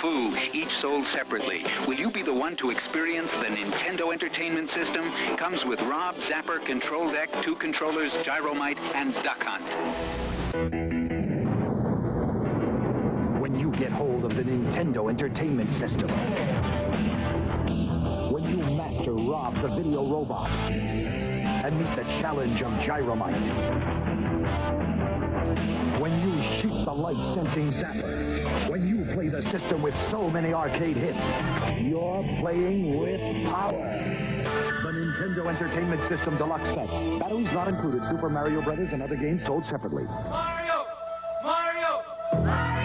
Fu, each sold separately. Will you be the one to experience the Nintendo Entertainment System? Comes with Rob, Zapper, Control Deck, 2 controllers, Gyromite, and Duck Hunt. When you get hold of the Nintendo Entertainment System, when you master Rob the video robot, and meet the challenge of Gyromite, when you shoot the light-sensing zapper, when you play the system with so many arcade hits, you're playing with power. The Nintendo Entertainment System Deluxe Set. Batteries not included. Super Mario Brothers and other games sold separately. Mario! Mario! Mario!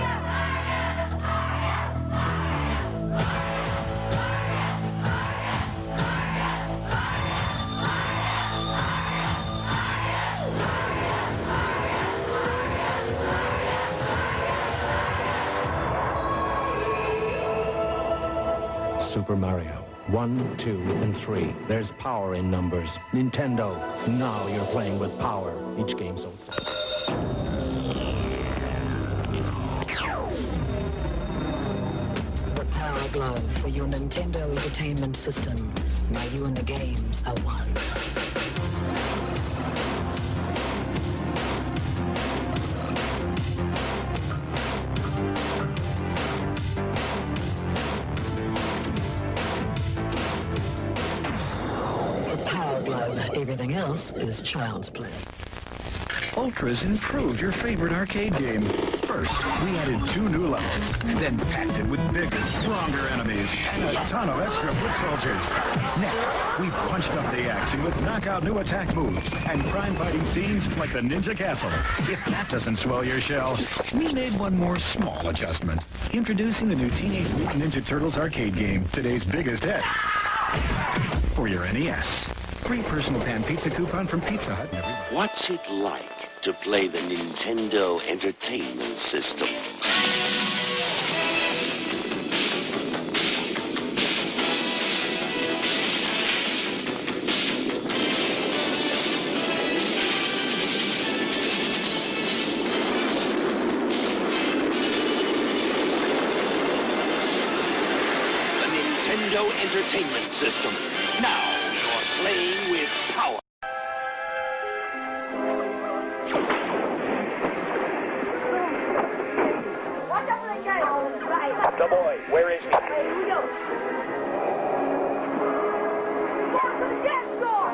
Super Mario. 1, 2, and 3. There's power in numbers. Nintendo, now you're playing with power. Each game sold separately. The Power Glove for your Nintendo Entertainment System. Now you and the games are one. The Power Glove. Everything else is child's play. Ultra's improved your favorite arcade game. First, we added 2 new levels, then packed it with bigger, stronger enemies and a ton of extra foot soldiers. Next, we punched up the action with knockout new attack moves and crime fighting scenes like the Ninja Castle. If that doesn't swell your shell, we made one more small adjustment. Introducing the new Teenage Mutant Ninja Turtles arcade game, today's biggest hit. For your NES. Free personal pan pizza coupon from Pizza Hut. Everybody. What's it like to play the Nintendo Entertainment System? The Nintendo Entertainment System. Now you're playing with power. Watch out for the guy. Right. The boy, where is he? Here we go. Down to the dance floor.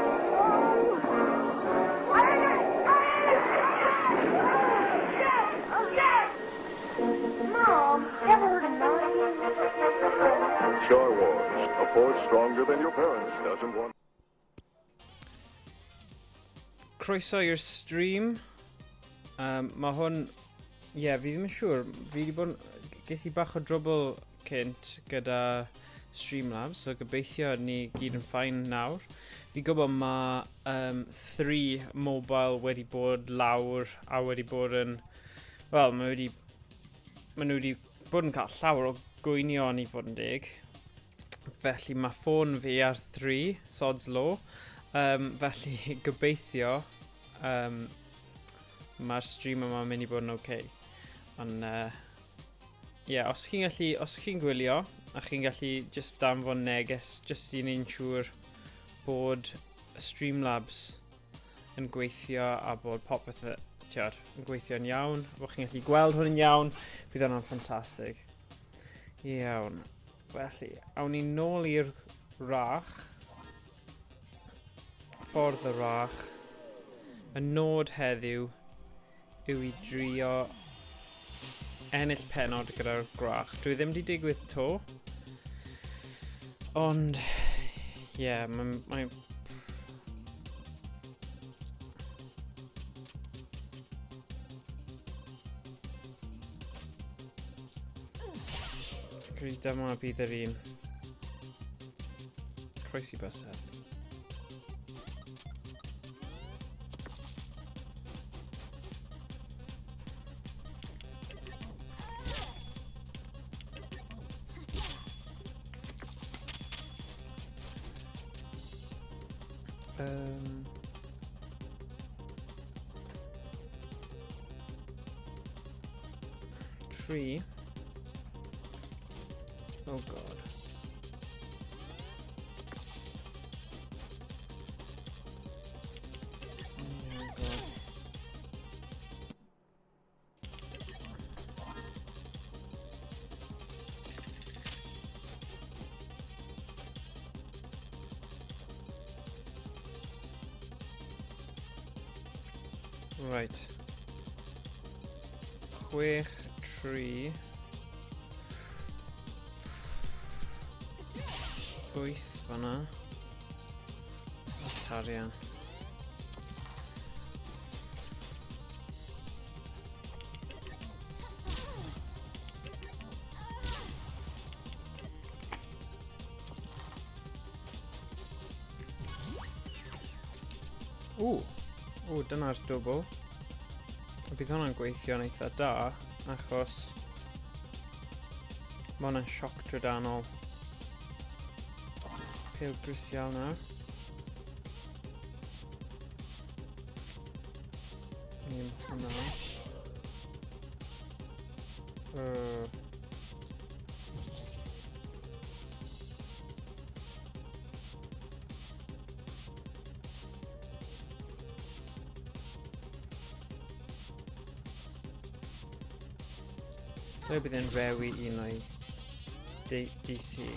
Oh. Yes. Yes. Mom, ever heard of 9? Star Wars, a force stronger than your parents doesn't want. Croeso i'r stream. Mae hwn... Ie, yeah, fi ddim yn siŵr. Fi wedi bod... Ges i bach o drwbl cynt gyda Streamlabs, so gobeithio ni gyd yn fine nawr. Fi'n gwybod mae 3 Mobile wedi bod lawr a wedi bod yn... Wel, mae nhw wedi bod yn cael llawer o gwynion i fod yn deg. Felly mae ffôn fi ar 3, sods law. Felly gobeithio mae'r stream yma'n mynd i bod yn okay. Ond yeah, os chi'n gallu, os chi'n gwylio a chi'n gallu just danfon neges just i ni'n siŵr bod Streamlabs yn gweithio a bod popeth tiod, yn gweithio'n iawn, a bod chi'n gallu gweld hwn yn iawn, bydd hwnna'n ffantastig. Iawn. Felly, awn ni nôl i'r rach. Ffordd y rach. Y nod heddiw yw i drio ennill pennod gyda'r gwrach. Dwi ddim wedi digwydd to. Ond, ie, yeah, mae Credu dyma bydd yr un. Croesi bysedd. 3. Oh god. Oh god. Right. 6, 3, 8 fanna. A tarian. Ww! Ww, dyna'r dwbl. A bydd hwnna'n gweithio'n eitha da, achos mae hwnna'n sioc drydanol. Pêl grisial nawr. Ni'n hwnna. Lle bydd e'n rewi un o'i DC.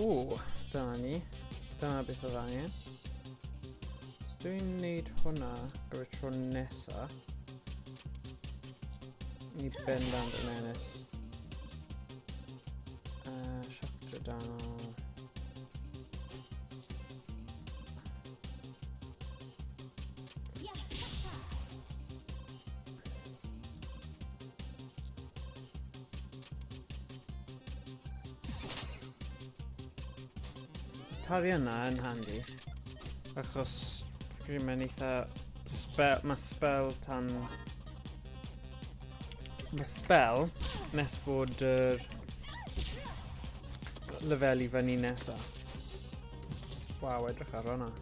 Ww, dyna ni. Dyna beth oedd angen. So dwi'n neud hwnna ar y tro nesa. Ni bendant yn ennill. Sioc drydanol. Tarian yna yn handi, achos fi'n credu mae'n eitha spell, mae spell tan... Mae spell nes fod yr lefel i fyny nesa. Waw, edrych ar hwnna.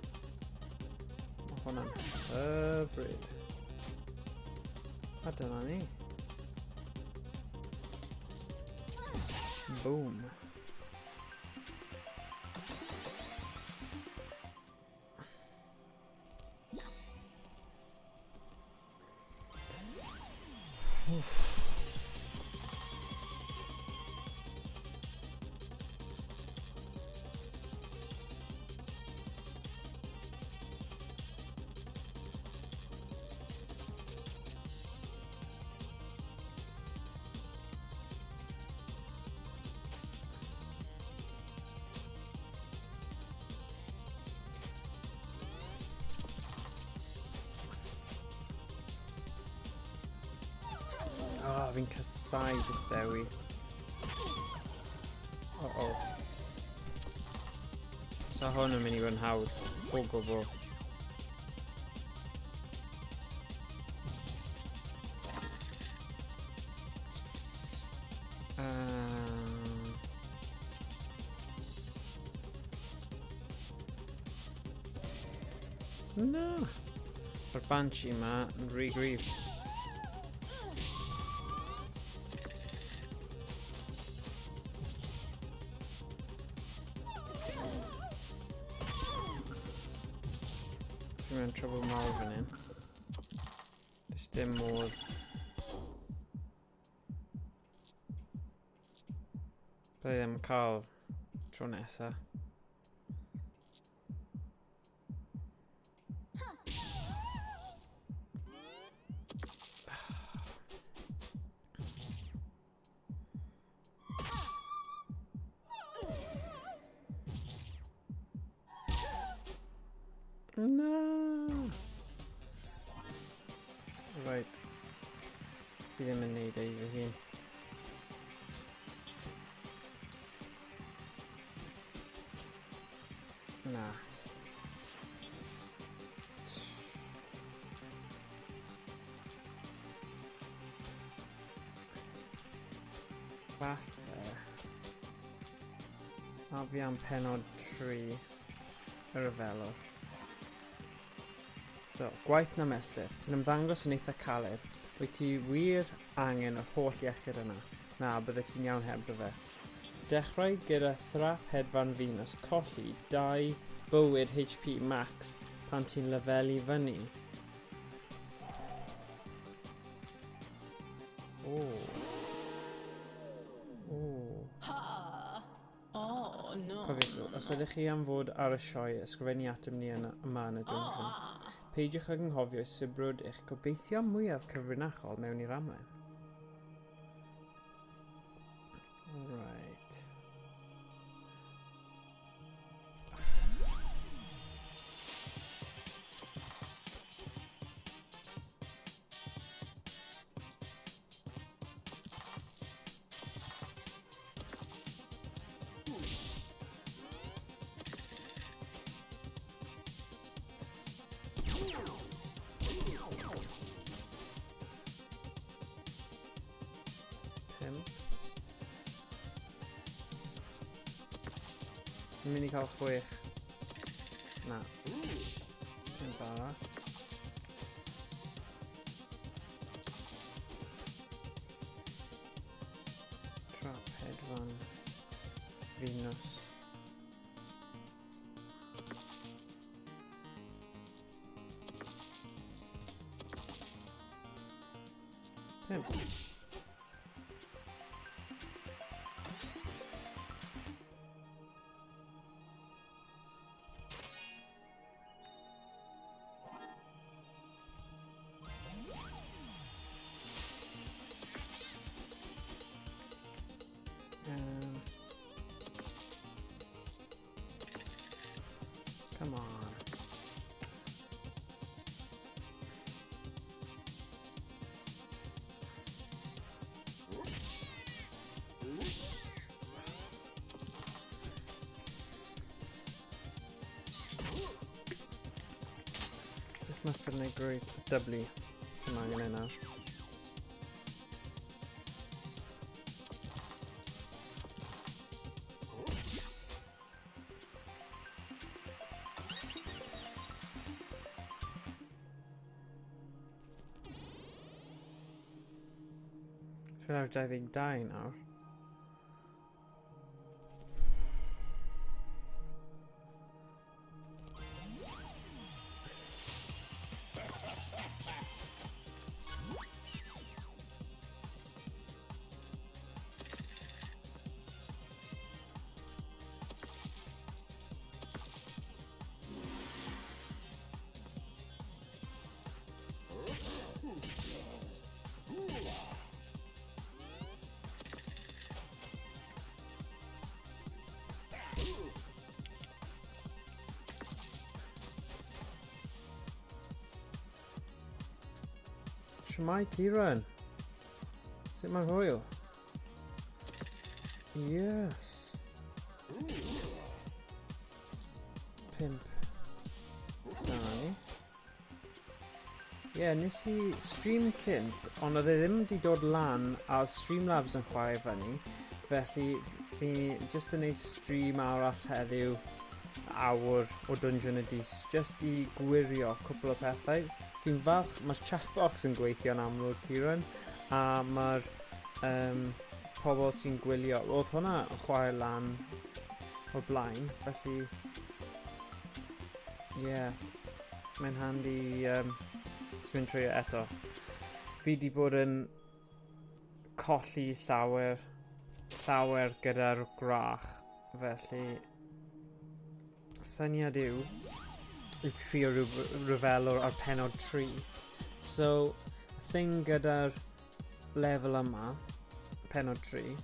Mae hwnna'n hyfryd. A dyna ni. Boom. Oh, fi'n casau distewi. Uh-oh. So hwn yn mynd i fod yn hawdd o gwbl. No! Mae'r Banshee ma yn rhy gryf. Dwi'n mewn trouble mawr fan hyn. Does dim modd. Byddai ddim yn cael tro nesa. No! Right. Fi ddim yn neud ei fy hun. Na. Falle. A fi am penod 3 y ryfelwr. So, gwaith na melltith. Ti'n ymddangos yn eitha caled. Wyt ti wir angen yr holl iechyd yna? Na, bydde ti'n iawn hebddo fe. Dechrau gyda thrap hedfan Venus, colli 2 bywyd HP max pan ti'n lefelu fyny. O. O. Oh, no. Cofiwch, os ydych chi am fod ar y sioe, ysgrifennu atom ni yn, yma yn y dungeon. Peidiwch ag anghofio i sibrwd eich gobeithio mwyaf cyfrinachol mewn i'r amlen. Right. Pump. Fi'n mynd i cael chwech. Na. Pump arall. Trap hedfan. Venus. Pump. Come on. Beth mae ffyrnig dyblu? Dim angen e nawr. Dwi'n awr 22 nawr. Shwmae, Kieran? Sut mae'r hwyl? Yes. 5. 2. Ie, yeah, nes i stream cynt, ond oedd e ddim wedi dod lan a oedd Streamlabs yn chwarae fyny. Felly fi jyst yn neud stream arall heddiw, awr o Dungeon y Dis, jyst i gwirio cwpl o pethau. Fi'n falch, mae'r chatbox yn gweithio'n amlwg, Kieran, a mae'r pobl sy'n gwylio, oedd hwnna yn chwarae lan o'r blaen, felly ie, yeah, mae'n handi jyst mynd trwy e eto. Fi di bod yn colli llawer, llawer gyda'r gwrach, felly syniad yw i trio ryfelwr ar penod 3. So, thing gyda'r lefel yma, penod 3,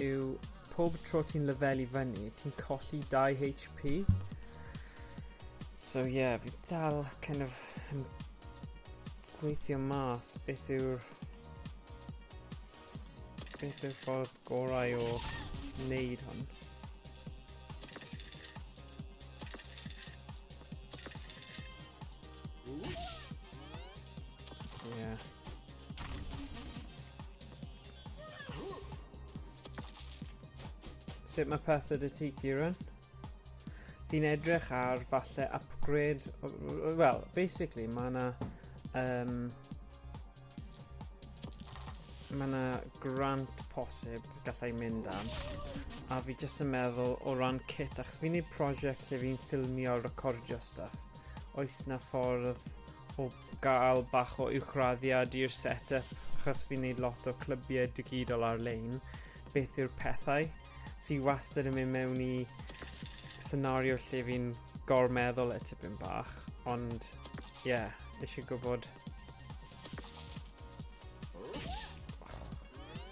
yw pob tro ti'n lefelu fyny, ti'n colli 2 HP. So yeah, fi dal kind of yn gweithio mas beth yw'r ffordd gorau o wneud hwn. Yeah. Sut mae pethau dy ti, Kieran? Fi'n edrych ar falle upgrade... Well, basically, mae yna... Um, mae yna grant posib gallai mynd am. A fi jyst yn meddwl o ran kit, achos fi'n neud prosiect lle fi'n ffilmio, recordio stuff. Oes na ffordd o gael bach o uwchraddiad i'r set-up, achos fi'n neud lot o clybiau digidol ar-lein, beth yw'r pethau. So fi wastad yn mynd mewn i scenario lle fi'n gormeddwl e tipyn bach, ond ie, yeah, eisiau gwybod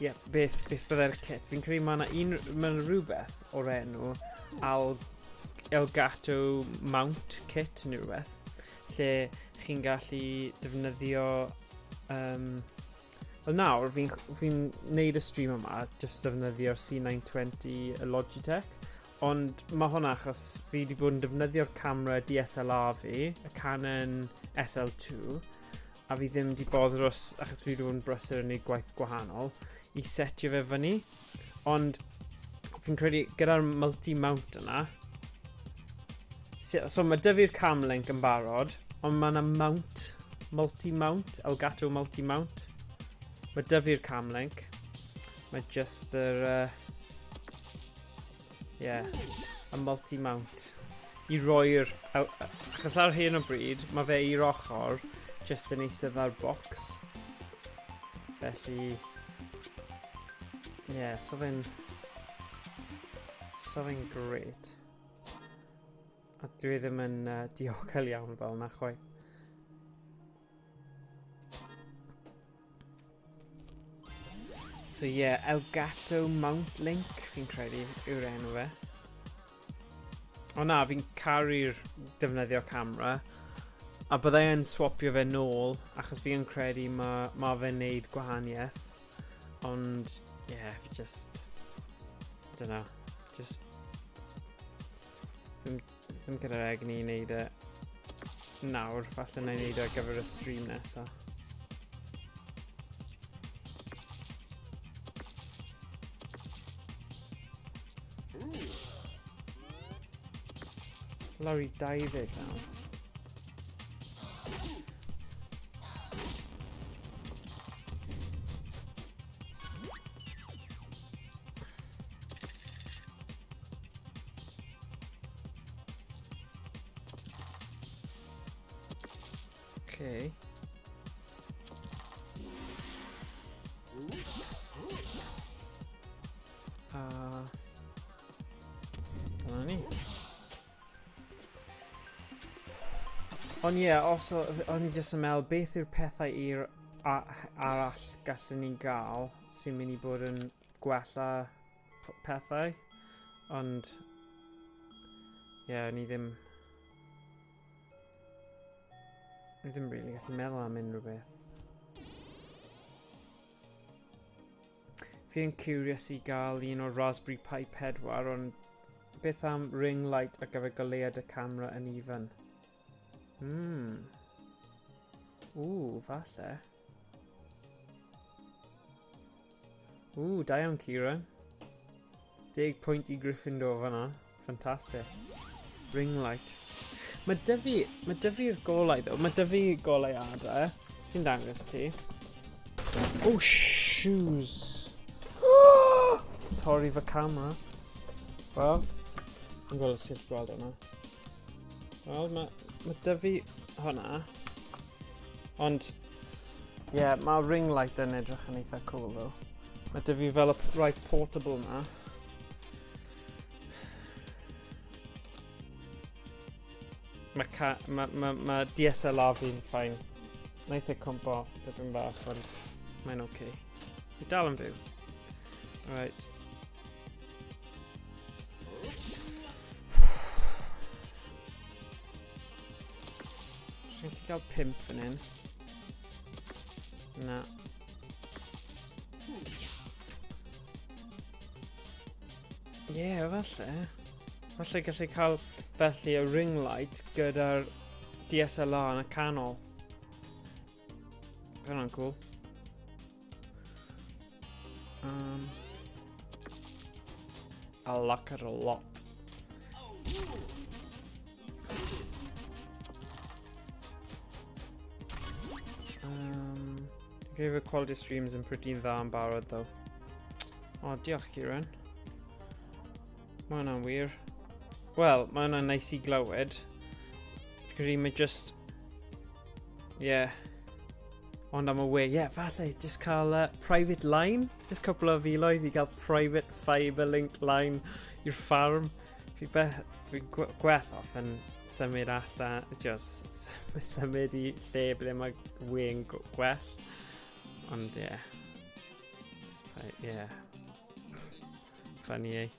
Ie, yeah, beth, beth byddai'r kit? Fi'n credu mae yna un, mae yna rhywbeth o'r enw Al, Elgato Mount Kit neu rhywbeth, lle chi'n gallu defnyddio um, Wel nawr, fi'n fi neud y stream yma, jyst defnyddio'r C920 y Logitech, ond mae hwnna achos fi wedi bod yn defnyddio'r camera DSLR fi, y Canon SL2, a fi ddim wedi boddro, achos fi wedi bod yn brysur yn neud gwaith gwahanol, i setio fe fyny. Ond fi'n credu gyda'r multi-mount yna, so, so mae dy fi'r cam link yn barod, ond mae yna mount, multi-mount, Elgato multi-mount. Mae dy fi'r cam link. Mae just yr... yeah, y multi-mount. I roi'r... Achos ar hyn o bryd, mae fe i'r ochr, just yn eistedd ar box. Felly, Ie, yeah, so fe'n... So fe'n great. A dwi ddim yn diogel iawn fel na chwaith. So ie, yeah, Elgato Mount Link, fi'n credu, yw'r enw fe. O na, fi'n caru'r defnyddio camera. A byddai yn swapio fe nôl, achos fi yn credu mae ma fe'n neud gwahaniaeth. Ond, ie, yeah, fi just... I don't know. Just... Ddim, ddim gyda'r egni i wneud e nawr. Falle na i wneud e ar gyfer y stream nesaf. Lawr i 20 nawr. Okay. Dyna ni. Ond ie, yeah, os o'n i jyst yn meddwl beth yw'r pethau i'r arall gallwn ni gael sy'n mynd i bod yn gwella pethau. Ond, ie, yeah, ni ddim... Ni ddim really gallu meddwl am unrhyw beth. Fi yn curious i gael un o'r Raspberry Pi 4, ond beth am ring light ar gyfer goleuad y camera yn even? Hmm. Ww, falle. Ww, da iawn, Kieran. 10 pwynt i Gryffindor fanna. Fantastic. Ring light. Mae dy fi, mae dy fi'r golau ddo. Mae dy fi goleuadau. Fi'n dangos ti. Oh, shoes. Torri fy camera. Wel, yn gweld sut gweld hwnna. Wel, mae, mae dy fi hwnna. Ond, ie, yeah, mae ring light yn edrych yn eitha cool though. Mae dy fi fel y right portable na. Mae, ca, ma, ma, ma DSLR fi'n ffain. Naeth e cwmpo dipyn bach, ond mae'n oce. Okay. Fi dal yn fyw. Right. Fi'n gallu cael pimp fan hyn. Na. Ie, yeah, falle. Falle gallu cael felly y ring light gyda'r DSLR yn y canol. Hwnna'n cool. Um. I like it a lot. Gave a quality streams yn pretty dda yn barod, though. O, oh, diolch, Kieran. Mae hwnna'n wir. Wel, mae hwnna'n nice i glywed. Fi'n credu mae just... Yeah. Ond am y we, yeah, falle, just cael private line. Just couple o filoedd i gael private fibre link line i'r ffarm. Fi be, fi gwell off yn symud allan, just symud i lle ble mae we'n gwell. Ond ie. Yeah. Yeah. Funny, eh?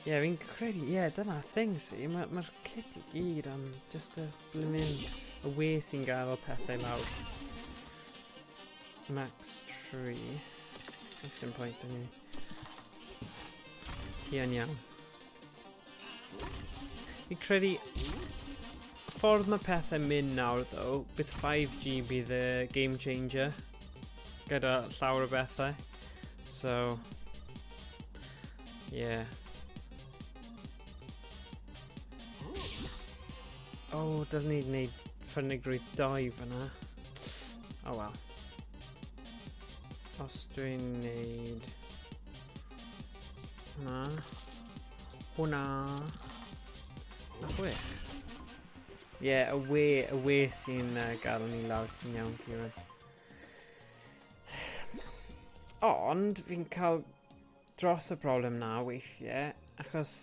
Ie, yeah, fi'n credu, ie, yeah, dyna thing si, mae'r ma kit i gyd am just y blimmin, y we sy'n gael o pethau lawr. Max 3. Oes dim point yn ni. Ti yn iawn. Fi'n credu, ffordd mae pethau'n mynd nawr, ddo, bydd 5G bydd y game changer gyda llawer o bethau. So, yeah. Oh, doesn't need wneud ffyrnigrwydd 2 fyna. Oh well. Os dwi'n neud... Hwna. Hwna. A chwech. Ie, yeah, y we sy'n gael ni lawr, ti'n iawn, Kieran. Ond, fi'n cael dros y broblem na weithiau, achos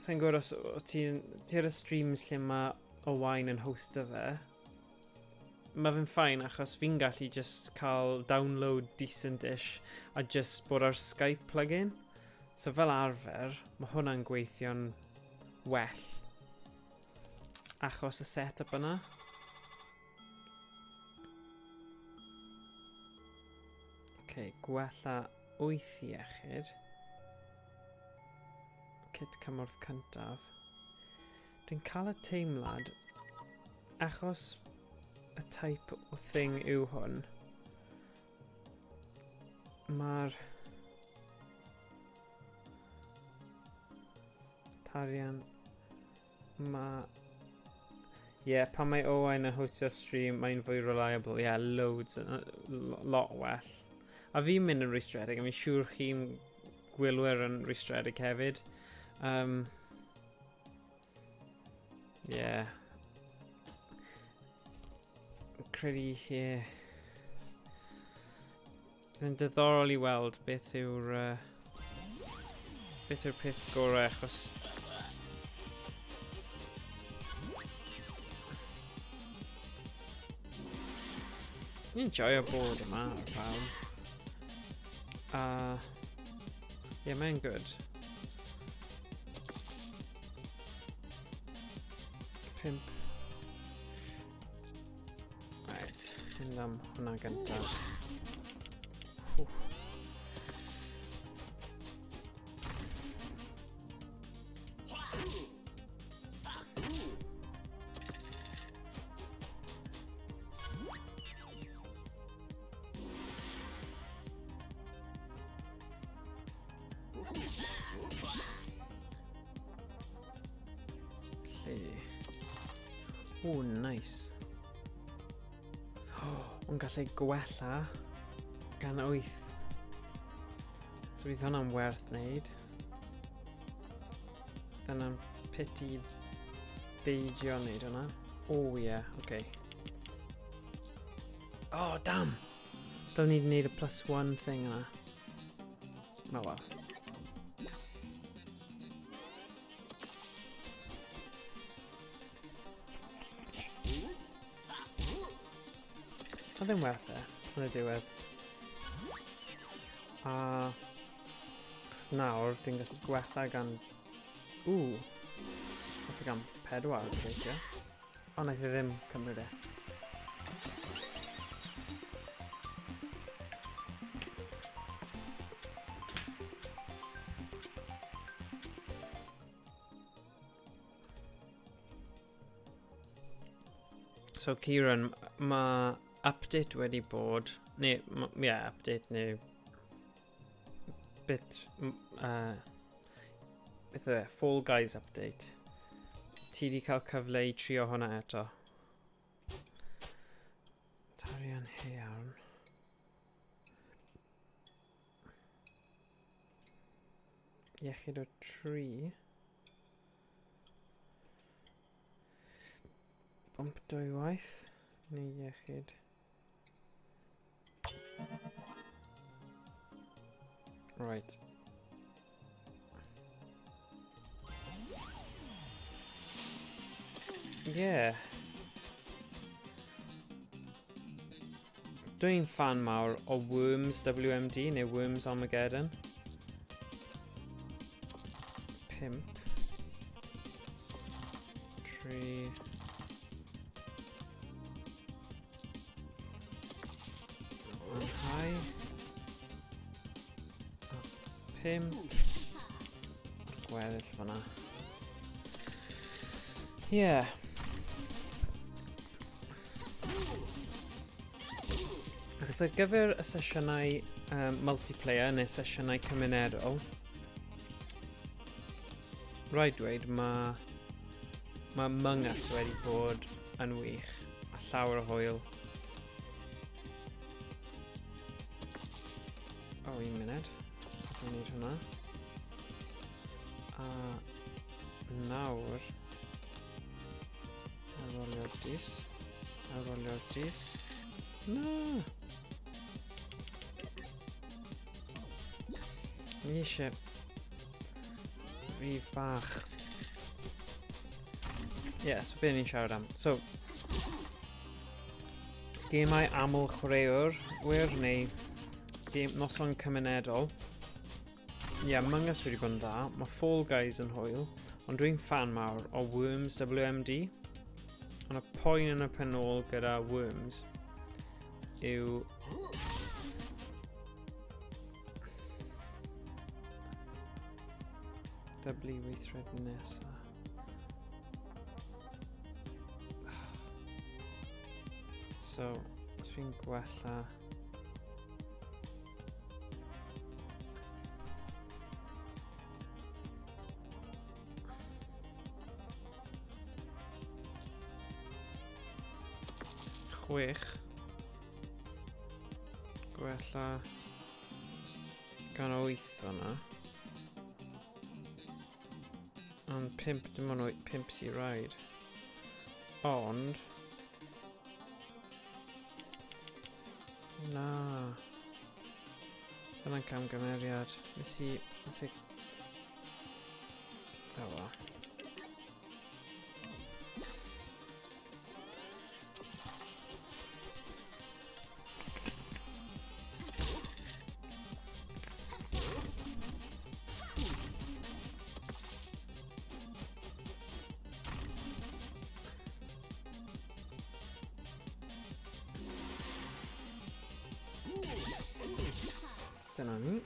sa'n gwybod os o ti'n ti ar y streams lle mae Owain yn hosto fe. Mae fe'n ffain achos fi'n gallu just cael download decent-ish a just bod ar Skype plugin. So fel arfer, mae hwnna'n gweithio'n well achos y setup yna. Okay, gwella 8 iechyd. Kit cymorth cyntaf. Dwi'n cael y teimlad, achos y type o thing yw hwn, mae'r tarian, mae... Yeah, pan mae Owain yn hostio stream, mae'n fwy reliable. Yeah, loads, lot well. A fi'n mynd yn rwystredig, a fi'n siŵr chi'n gwylwyr yn rwystredig hefyd. Yeah. Credu, yeah. Mae'n diddorol i weld beth yw'r beth yw'r peth gorau, achos ni'n joio bod yma ar farm. A ie, mae'n good. 5. Right, mynd am hwnna gyntaf. Wff. Lle? O, nice. Oh, ond gallai gwella gan 8. So bydd hwnna'n werth wneud. Dyna'n pity beidio wneud hwnna. Oh yeah, okay. Oh, damn! Don't need to need a +1 thing yna. Oh well. Oedd e'n werth e, yn y diwedd. A... Achos nawr, dwi'n gallu gwella gan... Ww! Gwella gan 4, gobeithio. Ond naeth e ddim cymryd e. So Kieran, mae update wedi bod, neu, yeah, update neu bit... beth yw e? Fall Guys update. Ti di cael cyfle i trio hwnna eto? Tarian Hearn. Iechyd o 3. Bump dwywaith. Neu iechyd. Right. Yeah. Dwi'n fan mawr o Worms WMD neu Worms Armageddon. 5 3 Lanhau. A 5. Gweddill fyna. Ie. Yeah. Achos ar gyfer y sesiynau multiplayer neu sesiynau cymunedol, rhaid dweud mae ma Among Us wedi bod yn wych a llawer o hwyl. O, oh, un munud. Dwi'n neud hwnna. A nawr... A rolio'r dis. A rolio'r dis. Na! Ni eisiau rif bach. Ie, yeah, so be ni'n siarad am? So, gemau aml chwaraewr, wir, neu gêm noson cymunedol. Ie, yeah, Among Us wedi bod yn dda. Mae Fall Guys yn hwyl, ond dwi'n fan mawr o Worms WMD. Ond y poen yn y pen ôl gyda Worms yw Dyblu weithred nesa. So, os fi'n gwella... Chwech. Gwella gan 8 fanna. Ond 5, dim ond 5 sy'n rhaid. Ond... Na. Dyna'n camgymeriad. Nes i... Oh well. Dyna ni.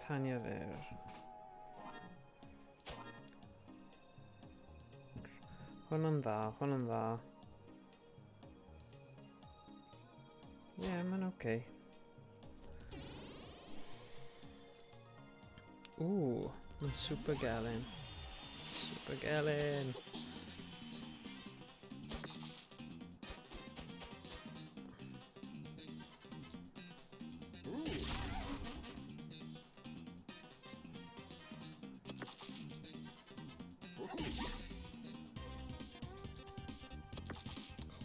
Taniad air. Hwn yn dda, hwn yn dda. Ie, yeah, mae'n oce. Okay. Ww, mae'n super gelyn. Super gelyn.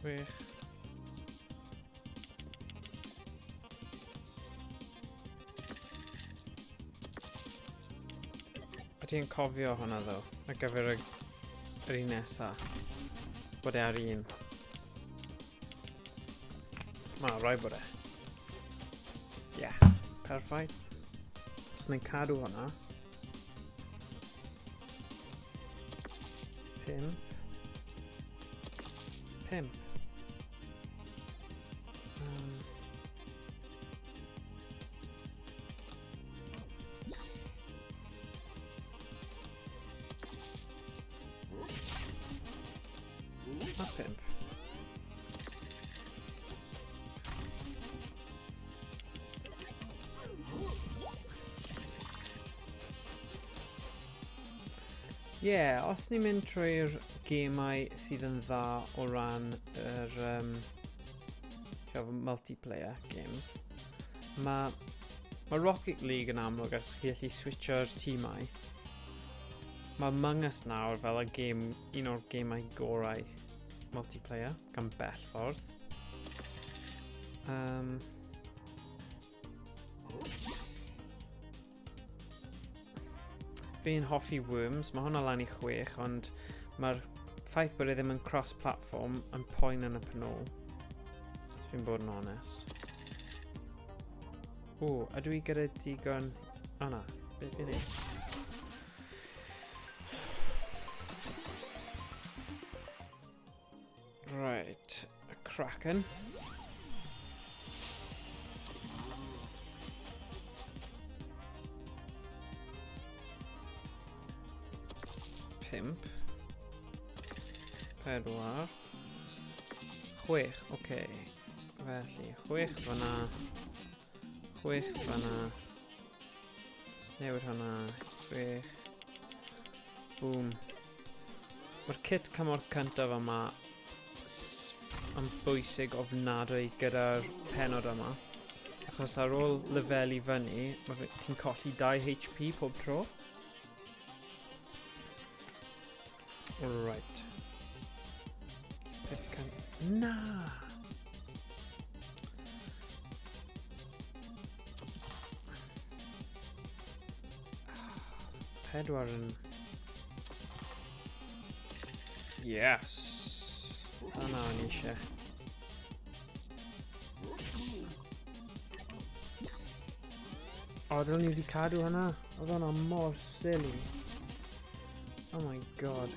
Chwech. A ti'n cofio hwnna ddo, ar gyfer yr un nesa. Bod e ar un. Mae rhaid bod e. Ie, yeah, perffaith. Os ni'n cadw hwnna. 5. 5. 5. Ie, yeah, os ni'n mynd trwy'r gemau sydd yn dda o ran yr um, multiplayer games, mae ma Rocket League yn amlwg os chi allu switcho'r tîmau. Mae Among Us nawr fel y gêm, un o'r gemau gorau multiplayer gan bell ffordd. Um, Fi'n hoffi Worms, mae hwnna lan i chwech, ond mae'r ffaith bod e ddim yn cross-platform yn poen yn y penôl. Fi'n bod yn onest. O, ydw i gyda digon... O na, beth fi'n neud? Right, y Kraken. Pimp. Pedwar. Chwech, oce. Okay. Felly, chwech fyna. Chwech fyna. Newid hwnna. Chwech. Boom. Mae'r kit cymorth cyntaf yma yn bwysig ofnadwy gyda'r penod yma. Achos ar ôl lefelu fyny, mae ti'n colli 2 HP pob tro. Right. Peth can... Na! Pedwar yn... Yes! Dyna o'n eisiau. O, dylen ni wedi cadw hwnna. Oedd hwnna mor silly. Oh my god.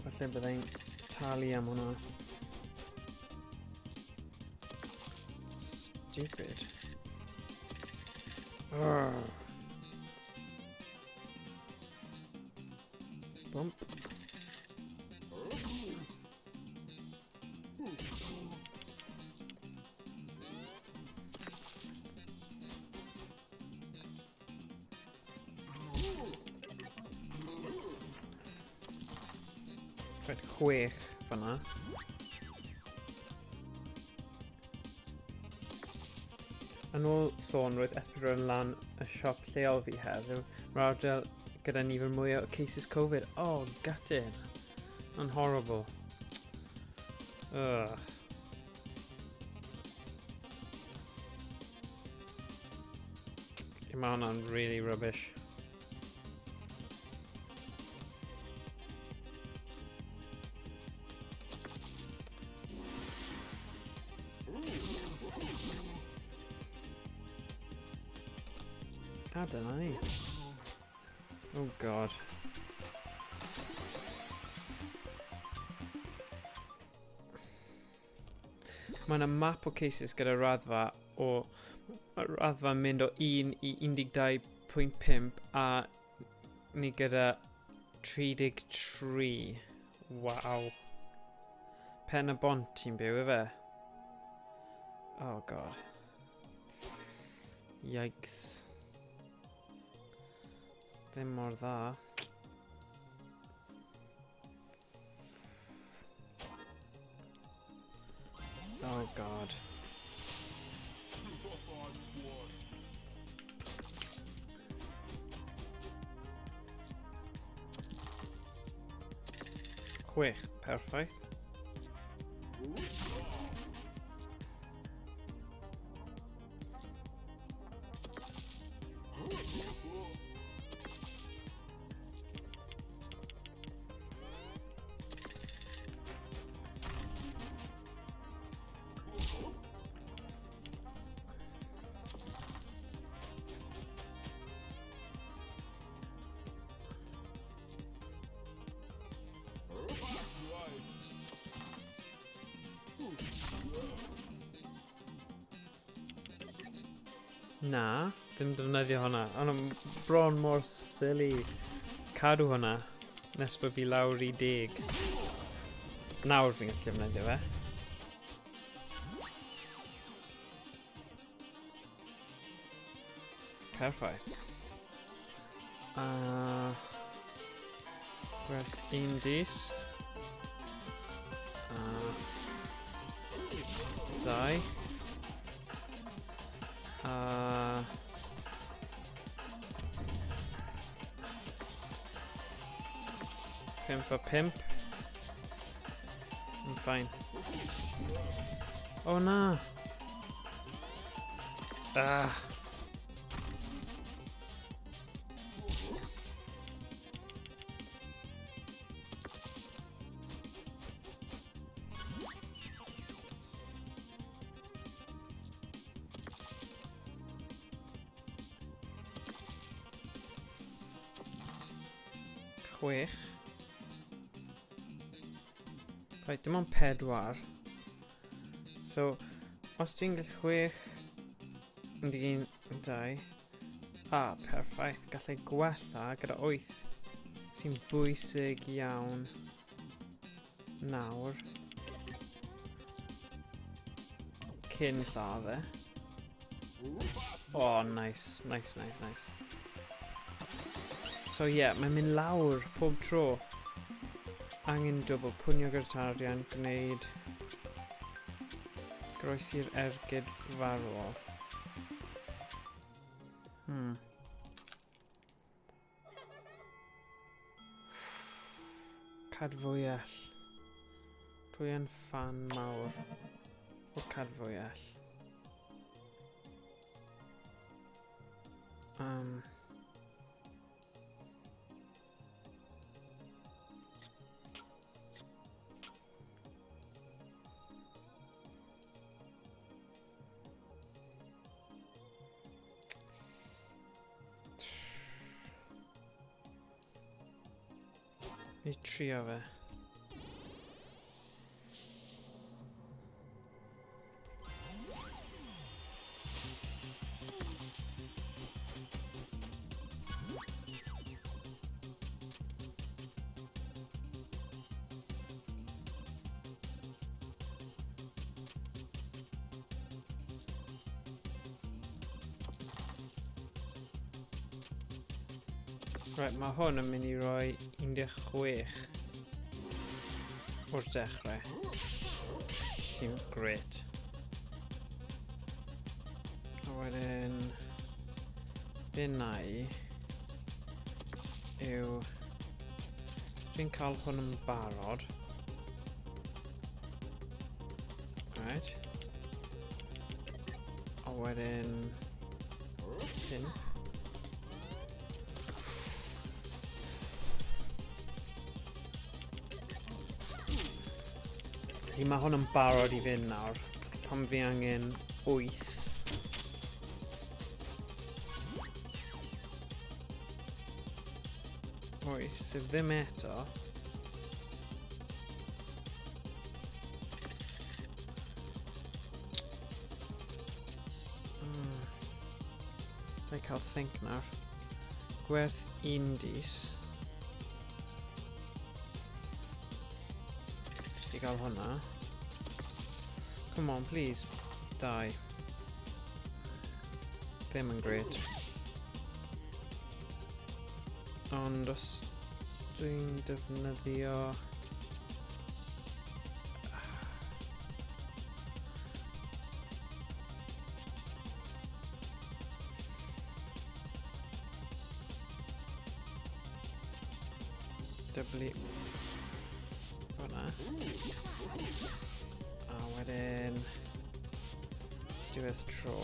Falle byddai'n talu am hwnna. Stupid. Urgh. Bump. Rhaid chwech fyna. Yn ôl sôn, roedd S4 yn lan y siop lleol fi heddiw. Mae'r ardal gyda nifer mwy o cases Covid. Oh, gutted. Yn horrible. Ugh. Mae hwnna'n really rubbish. A dyna ni. Oh god. Mae yna map o cases gyda raddfa o raddfa mynd o 1 i 12.5 a ni gyda 33. Waw. Pen y bont ti'n byw, efe? Oh god. Yikes. Ddim mor dda. Oh god. Chwech, perffaith. Na, ddim defnyddio hwnna. Ond bron mor silly. Cadw hwnna. Nes bod fi lawr i 10. Nawr fi'n gallu defnyddio fe. Perffaith. A... Gwerth un dis. A... 2. A... 5 a 5. Yn fine. O na! Ah! Chwech. Reit, dim ond 4. So, os dwi'n gallu 6, 1, 2, a, perffaith, gallai gwella gyda 8, sy'n bwysig iawn nawr. Cyn lladd e. Oh, nice, nice, nice, nice. So ie, yeah, mae'n mynd lawr pob tro. Angen dwbl, pwnio gyda'r tarian, gwneud groesi'r ergyd farwol. Cadfwyell. Dwi yn ffan mawr o cadfwyell. Ni trio fe. Right, mae hwn yn mynd i roi 16 o'r dechrau. Sy'n great. A wedyn, be na i yw, dwi'n cael hwn yn barod. Right. A wedyn, 5. Felly mae hwn yn barod i fynd nawr. Pam fi angen 8. 8, sydd ddim eto. Rhaid cael think nawr. Gwerth 1 dis. Jyst i gael hwnna. Come on, please. 2. Ddim yn great. Ond os dwi'n defnyddio... Dyblu hwnna. A wedyn diwedd tro.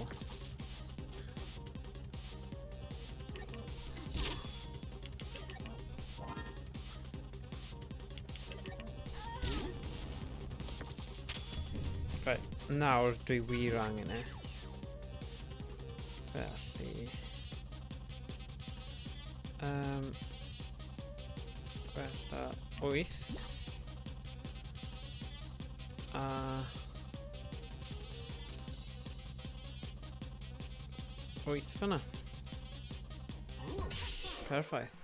Right, nawr dwi wir angen e. Felly... Gwella 8. A... 8 fyna. Perffaith.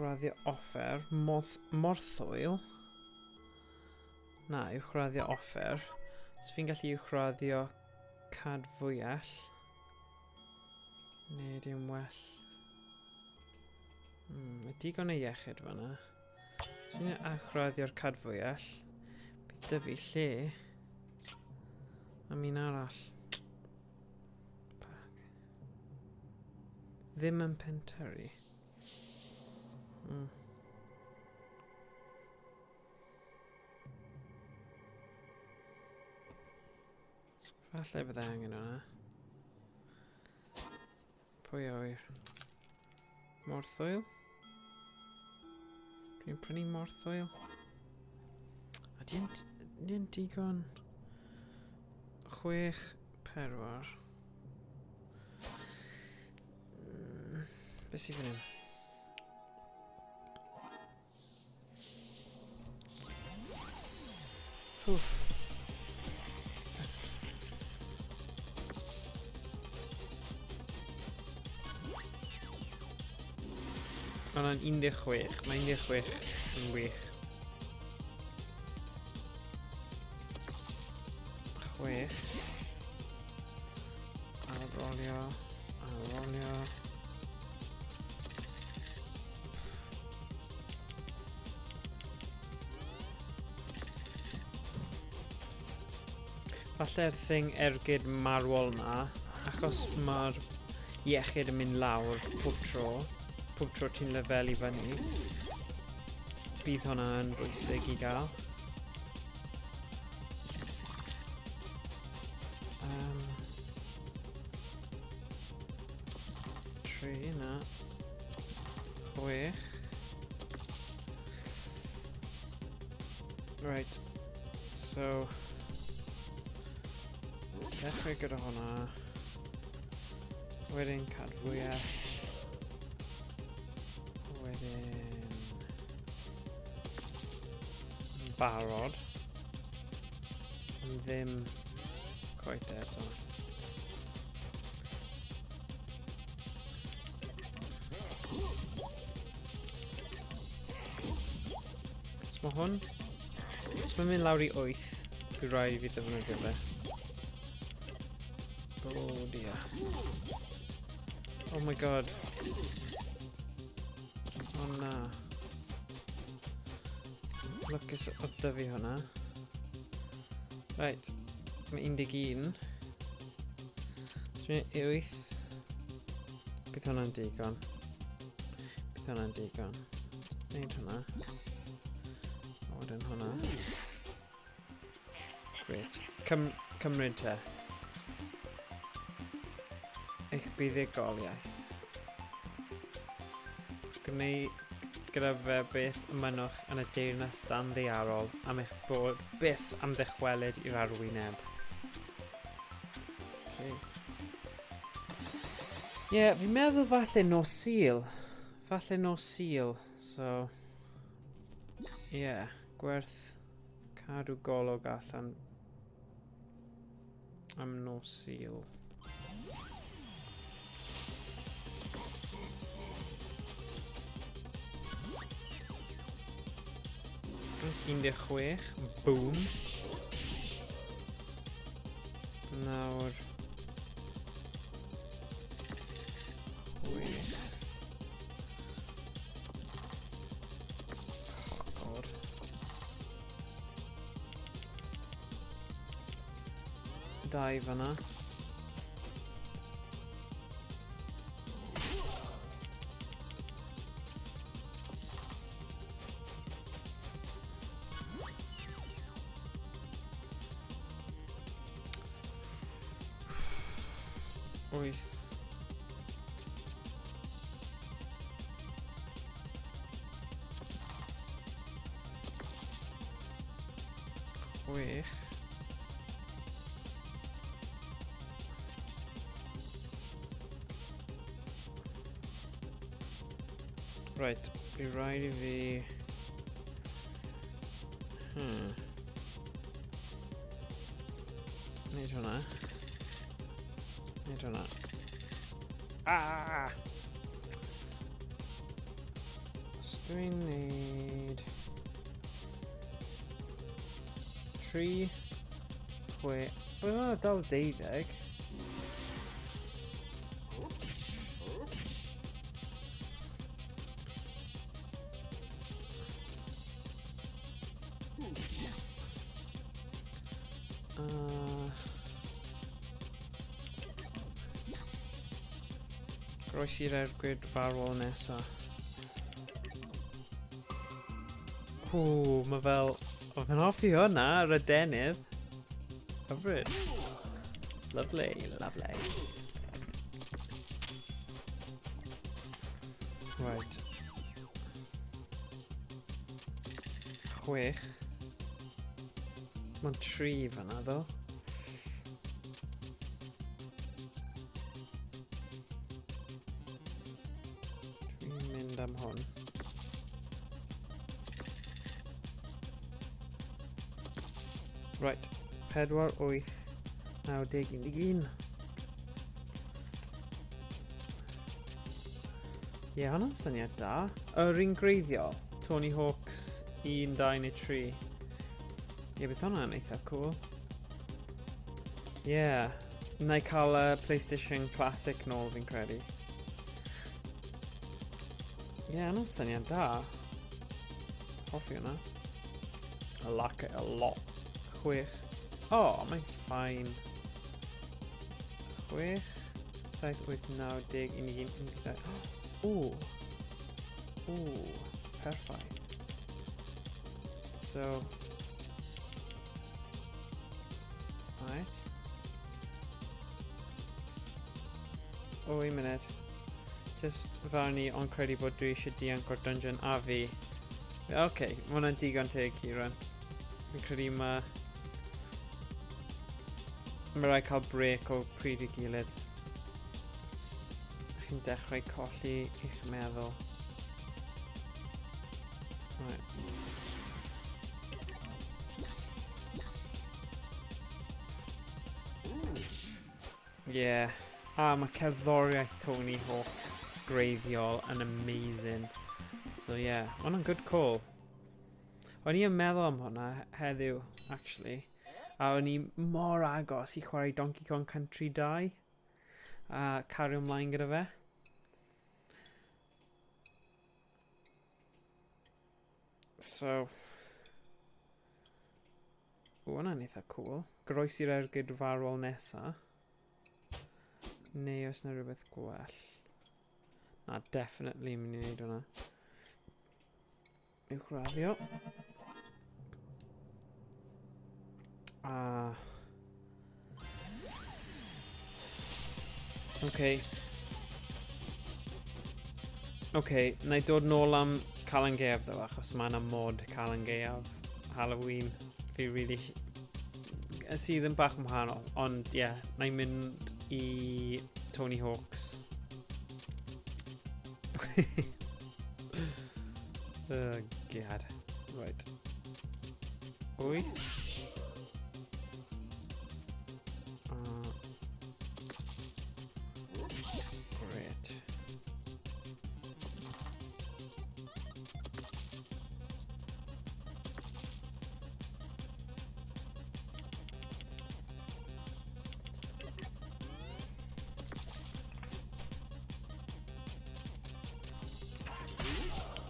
Uwchraddio offer. Moth, morthwyl. Na, uwchraddio offer. So fi'n gallu uwchraddio cadfwyell. Neu dim well. Mae digon o iechyd fanna. Dwi'n achraddio'r cadfwyell. Bydd dyfu lle. Am un arall. Ddim yn pentyrru. Falle bydde angen hwnna. Pwy a ŵyr? Morthwyl? Dwi'n prynu morthwyl? A di'n digon... 6, 4. Beth sydd fan hyn? Wff. Mae hwnna'n 16. Mae 16 yn wych. 6. A rolio. A rolio. Falle'r thing ergyd marwol na, achos mae'r iechyd yn mynd lawr pob tro ti'n lefelu fyny, bydd hwnna yn bwysig i gael. 3, na. 6. Right, so... Dechrau gyda hwnna. Wedyn cadfwyell. Wedyn... Barod. Ond ddim quite eto. So mae hwn... So mae'n mynd lawr i 8. Bydd rhaid i fi ddefnyddio fe. Oh dear. Oh my god. Oh na. Lwcus oedd 'da fi hwnna. Right. Mae 11. So 8. Bydd hwnna'n digon. Bydd hwnna'n digon. Neud hwnna. A wedyn hwnna. Great. Cymryd te. Eich buddugoliaeth. Gwneud gyda fe beth ymynwch yn y deyrnas dan ddaearol am eich bod byth am ddychwelyd i'r arwyneb. Okay. Ie, yeah, fi'n meddwl falle nos Sul. Falle nos Sul. So, ie, yeah, gwerth cadw golwg allan am nos Sul. Reit, 16, boom. Nawr... 6. Oh god. 2 fanna. 8. 6. Right, bydd rhaid i fi... Neud hwnna. Neud hwnna. Ah! Dwi'n neud... 3, 6... Bydd hwnna dal 12. Groesi'r ergyd farwol nesa. Ww, mae fel... O, fe'n hoffi hwnna, yr adenydd. Hyfryd. Lovely, lovely. Right. 6. Mae'n 3 fanna, ddo. Dwi'n mynd am hwn. Right. 4, 8, 9, 10, 11. Ie, yeah, hwnna'n syniad da. Yr un greiddiol, Tony Hawk's 1, 2 neu 3. Ie, yeah, bydd hwnna'n eitha cool. Ie. Yeah. Na i cael y PlayStation Classic nôl fi'n credu. Ie, yeah, hwnna'n syniad da. Hoffi hwnna. I like it a lot. 6. Oh, mae'n fine. 6, 7, 8, 9, 10, 11, 12. Ooh. Ooh, perffaith. So... Right. O, un munud. Just farnu ond credu bod dwi eisiau dianc o'r dungeon a fi. Oce, okay, mae hwnna'n digon teg, Kieran. Fi'n credu mae... Mae rhaid cael break o pryd i gilydd. Chi'n dechrau colli eich meddwl. Right. Yeah. A mae cerddoriaeth Tony Hawk's greiddiol yn amazing. So yeah, ma' hwnna'n good call. O'n i yn meddwl am hwnna heddiw, actually. A o'n i mor agos i chwarae Donkey Kong Country 2. A cario ymlaen gyda fe. So... O, hwnna'n eitha cool. Groesi'r ergyd farwol nesa. Neu oes yna rhywbeth gwell? Na, definitely mynd i wneud hwnna. Uwchraddio. A... Okay. Okay, na i dod nôl am Calan Gaeaf ddo, achos mae yna mod Calan Gaeaf Halloween. Fi really... Sydd yn bach yn wahanol, ond ie, yeah, na i mynd i Tony Hawk's. Oh, God. Right. 8. Great.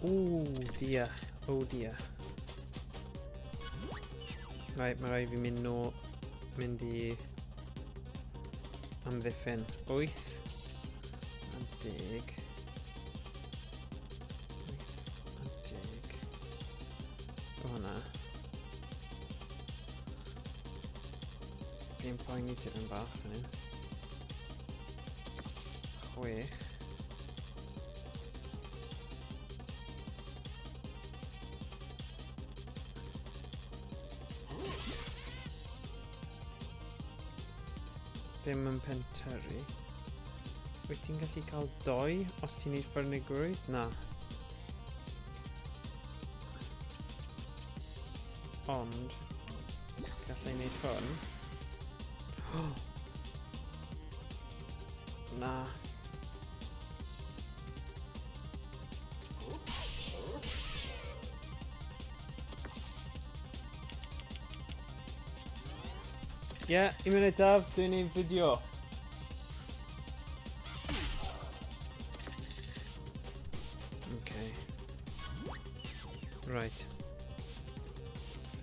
Oh dear, oh dear. Right, mae rhaid fi mynd nôl, mynd i amddiffyn. 8 a 10. 8 a 10. O hwnna. Fi'n poeni tipyn bach fan hyn. 6. Dim yn pentyrru. Wyt ti'n gallu cael 2 os ti'n neud ffyrnigrwydd? Na. Ond, gallai neud hwn. Na. Ie, yeah, un munud Daf, dwi'n neud fideo. Okay. Right.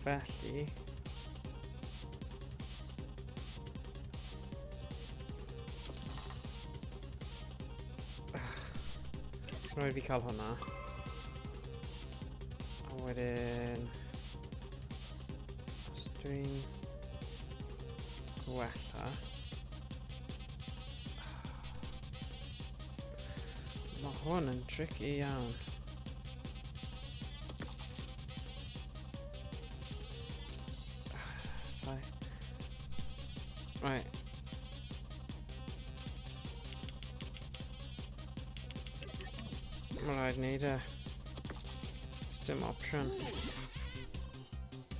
Felly... Rhaid fi cael hwnna. A wedyn... Os dwi'n gwella... Mae hwn yn tricky iawn. Sorry. Right. Mae rhaid wneud e. Dim opsiwn.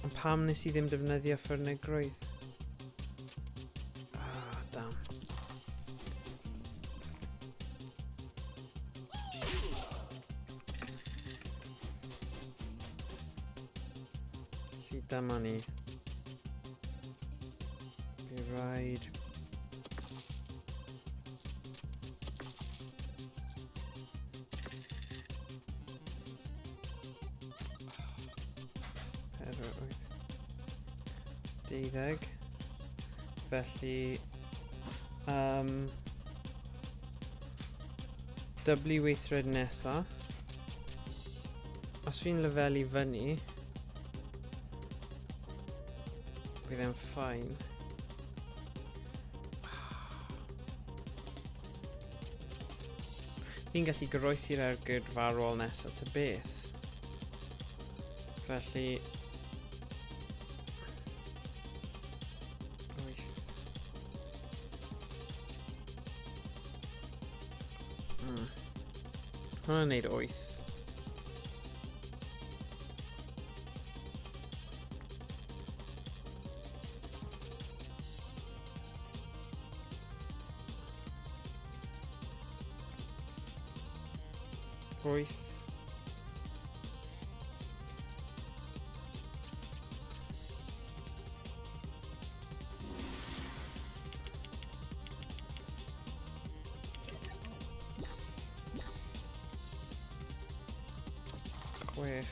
Ond pam nes i ddim defnyddio ffyrnigrwydd? Ah, damn. Felly dyma ni. Bydd rhaid... Pedwar, wyth, deuddeg. Felly, dyblu weithred nesa. Os fi'n lefelu fyny, bydd e'n ffain. Fi'n gallu goroesi'r ergyd farwol nesaf ta beth. Felly... 8. Hwnna'n neud 8. Wyth. Chwech.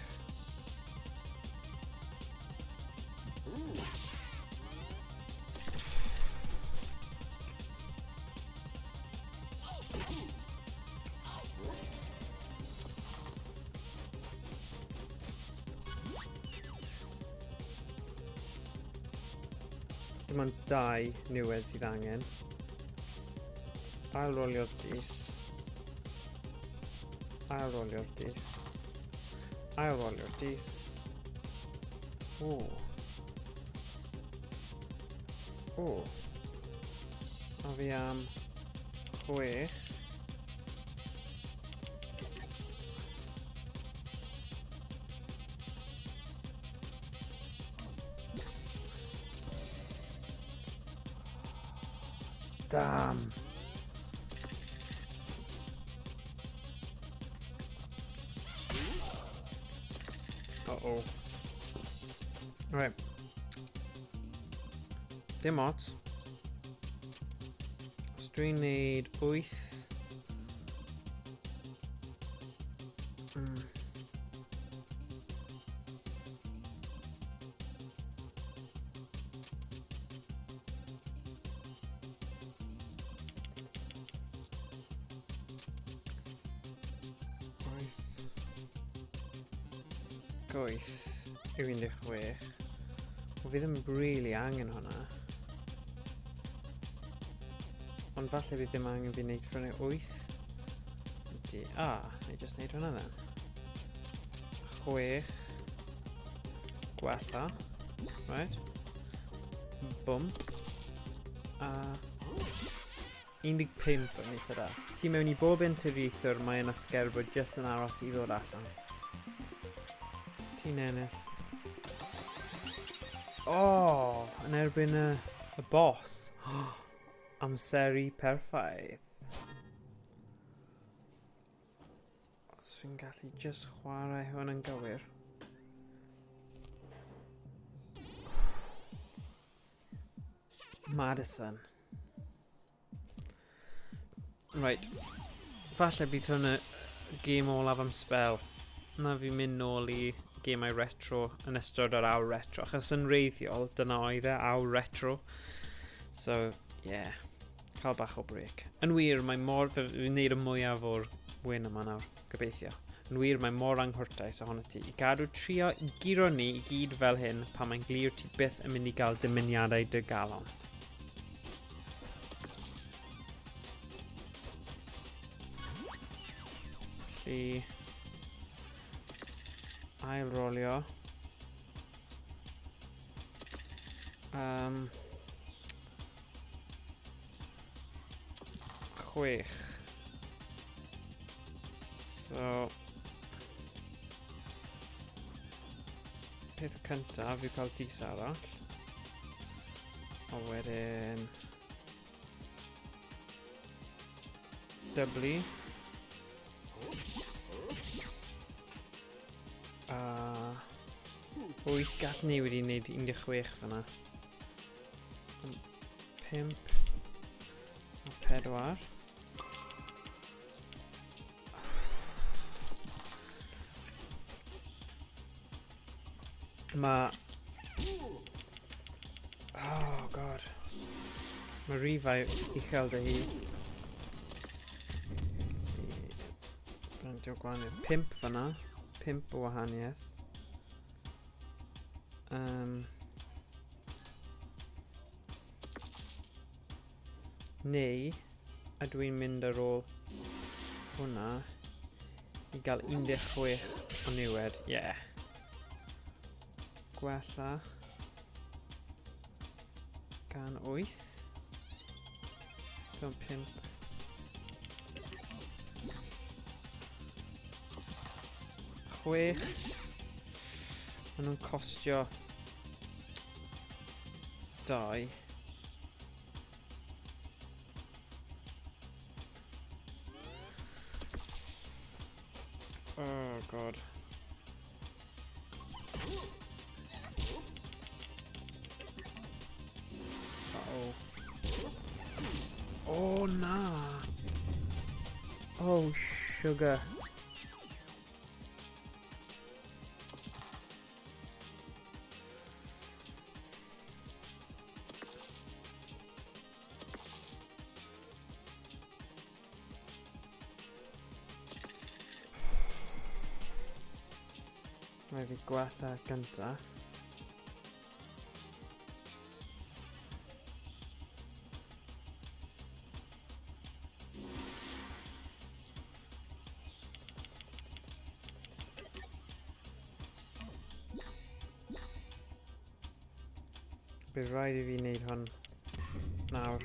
Dim ond 2 niwed sydd angen. Ail rolio'r dis. Ail rolio'r dis. Ail rolio'r dis. O. O. A fi am 6. Damn. Uh-oh. Right. Dim ots. Os dwi'n neud 8. Wyth yw 16. Wel, fi ddim really angen hwnna. Ond falle bydd ddim angen fi wneud ffrynnu 8. Ydy, na i just wneud hwnna then. 6. Gwella. Right. Bwm. A 15 yn eitha da. Ti mewn i bob interieithwr, mae yna sgerbwd just yn aros i ddod allan. Ti'n ennill. Oh, yn erbyn y boss. Amseru perffaith. Os fi'n gallu just chwarae hwn yn gywir. Madison. Right. Falle bydd hwn y gêm olaf am spel. Na fi'n mynd nôl i gemau retro yn ystod yr awr retro. Achos yn reiddiol, dyna oedd e, awr retro. So, yeah. Cael bach o break. Yn wir, mae mor... Fe fi'n neud y mwyaf o'r win yma nawr, gobeithio. Yn wir, mae mor anghwrtais ohono ti i gadw trio i guro ni i gyd fel hyn pan mae'n glir ti byth yn mynd i gael dymuniadau dy galon. Felly, ail rolio. Um, 6. So, peth cyntaf yw cael dis arall. A wedyn... Dyblu. A... 8 gall ni wedi wneud 16 fyna. 5 a 4. Mae... Oh, god. Mae rifau uchel dy hi. Brandio'r gwahaniaeth. 5 fyna. 5 o wahaniaeth. Neu, ydw i'n mynd ar ôl hwnna i gael 16 o niwed? Ie. Yeah. Gwella gan 8. Gan 5. 6. Maen nhw'n costio 2. Oh god. Uh-oh. Oh na. Oh sugar. Mae fi gwella gynta. Bydd rhaid i fi wneud hwn nawr.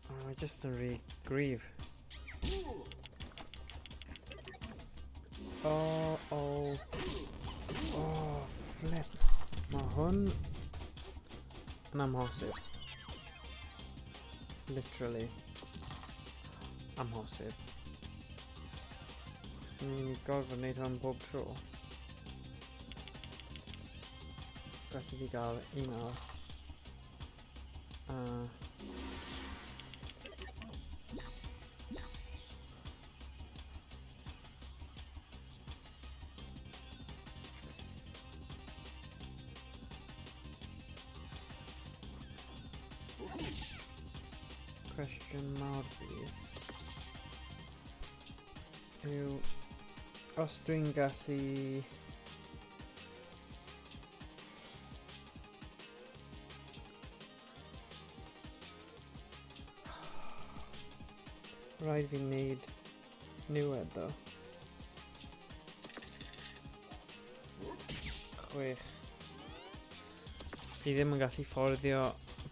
Oh, mae jyst yn rhy gryf. Oh, oh. Oh, flip. Mae hwn yn amhosib. Literally. Amhosib. Ni'n mynd i gorfod wneud hwn bob tro. Gallu fi gael un arall. Cwestiwn mawr fydd yw os dwi'n gallu Rhaid fi wneud niwed ddo. 6. Fi ddim yn gallu fforddio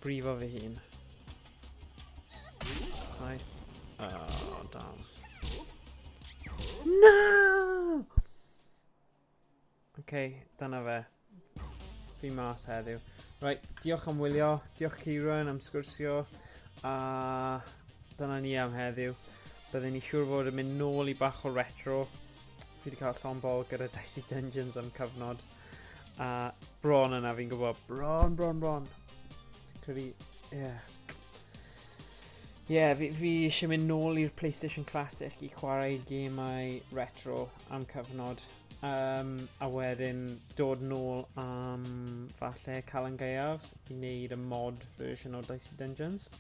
brifo fy hun. 7. Oh, damn. No! OK, dyna fe. Fi mas heddiw. Right, diolch am wylio. Diolch Kieran am sgwrsio. A dyna ni am heddiw. Byddwn ni siŵr fod yn mynd nôl i bach o retro. Fi wedi cael llon bol gyda Dicey Dungeons am cyfnod. A bron yna fi'n gwybod. Bron, bron, bron. Fi'n credu, ie. Yeah. Ie, yeah, fi, fi eisiau mynd nôl i'r PlayStation Classic i chwarae gemau retro am cyfnod. Um, a wedyn dod nôl am falle Calan Gaeaf i wneud y mod version o Dicey Dungeons.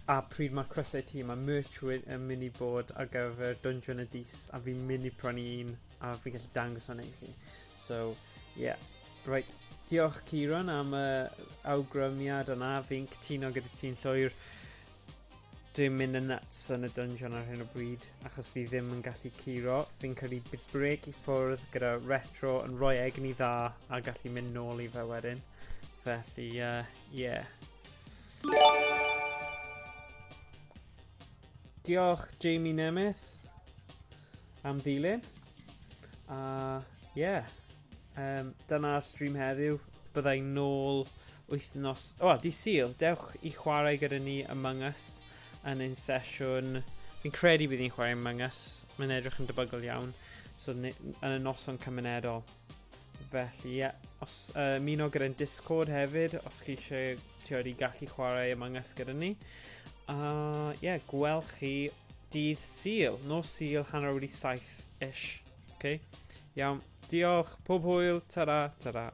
A pryd mae crysau ti, mae merch yn mynd i bod ar gyfer Dungeon y Dis a fi'n mynd i prynu un a fi'n gallu dangos hwnna i chi. So, yeah. Right, diolch Kieran am y awgrymiad yna. Fi'n cytuno gyda ti'n llwyr. Dwi'n mynd yn nuts yn y dungeon ar hyn o bryd, achos fi ddim yn gallu curo. Fi'n credu bydd break i ffwrdd gyda retro yn rhoi egni dda a gallu mynd nôl i fe wedyn. Felly, yeah. Diolch Jamie Nemeth am ddilyn. A, yeah. Um, dyna'r stream heddiw. Byddai nôl wythnos... O, oh, di Sul. Dewch i chwarae gyda ni Among Us yn ein sesiwn... Fi'n credu bydd ni'n chwarae Among Us. Mae'n edrych yn debygol iawn. So, yn y noson cymunedol. Felly, ie. Yeah. Os uh, muno gyda'n Discord hefyd, os chi eisiau tiod, i gallu chwarae Among Us gyda ni. A, uh, ie, yeah, gweld chi dydd Sul. Nos Sul, hanner wedi saith-ish. Okay? Iawn. Diolch. Pob hwyl. Ta-ra. Ta-ra.